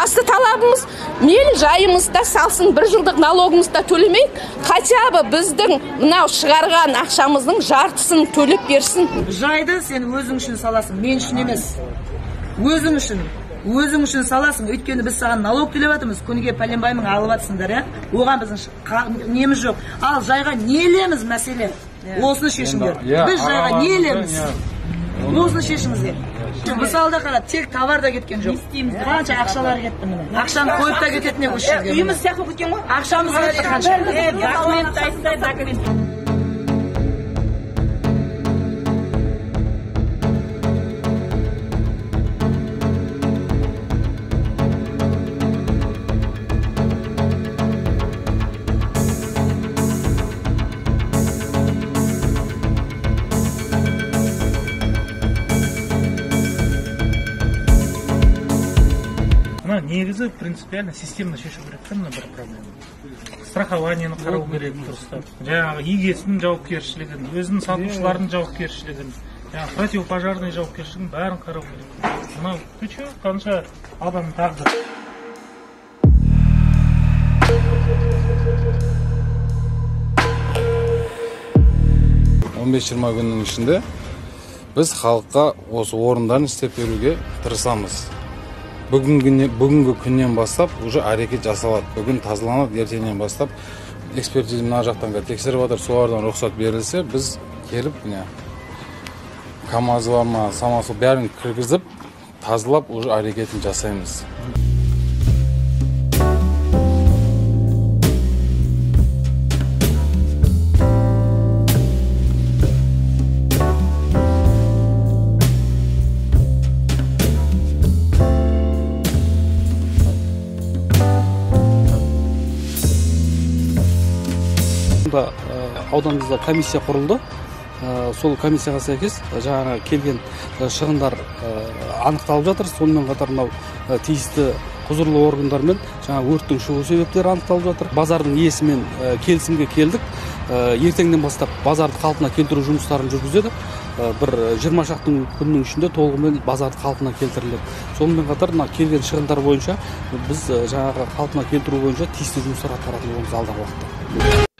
Басты талабымыз мейлі жайымызда салсын, бір жылдық налогымызды да төлемейік, хотя бы біздің мынау шығарған ақшамыздың жартысын төлеп берсін. Жайды сен өзің үшін саласың, мен үшін емес. Өзің үшін. Өзің үшін саласың, өйткені біз саған налог төлеп жатырмыз, күніге пәленбай мың алып жатсыңдар, иә? Оған біздің неміз жоқ. Ал жайға не ілеміз мәселе? Осыны шешіңдер. Біз жайға не ілеміз? Осыны шешіңіздер. Мысалы да қара, тек товар да кеткен жоқ. Қанша ақшалар кетті міне. Ақшаны қойып та кететін еді осы жерге. Үйіміз сияқты болып кеткен ғой. Ақшамыз кетті қанша. Документ айтса, документ. Негізі принципиально системно шешу керек та мына бір проблема. Страхованиені қарау керек дұрыстап. Жаңағы егесінің жауапкершілігін, өзінің сатушылардың жауапкершілігін, жаңағы противопожарный жауапкершілігін бәрін қарау керек. Мынау ты че, қанша адам тағдыры. Он бес-жиырма күннің ішінде біз халыққа осы орындарын істеп беруге тырысамыз. Бүгінгі күннен бастап уже әрекет жасалады. Бүгін тазаланады, ертеңнен бастап экспертиза мына жақтан тексеріп жатыр, солардан рұқсат берілсе, біз келіп міне КАМАЗы бар ма, самосвал бәрін кіргізіп, тазалап уже әрекетін жасаймыз. Ауданымызда комиссия құрылды. Сол комиссияға сәйкес жаңа келген шығындар анықталып жатыр. Сонымен қатар мынау тиісті құзырлы органдармен жаңа өрттің шығу себептері анықталып жатыр. Базардың иесімен келісімге келдік. Ертеңнен бастап базарды қалпына келтіру жұмыстарын жүргізеді. Бір 20 шақты күннің ішінде толығымен базарды қалпына келтіріледі. Сонымен қатар мына келген шығындар бойынша біз жаңағы қалпына келтіру бойынша тиісті жұмыстар атқаратын боламыз алдағы уақытта.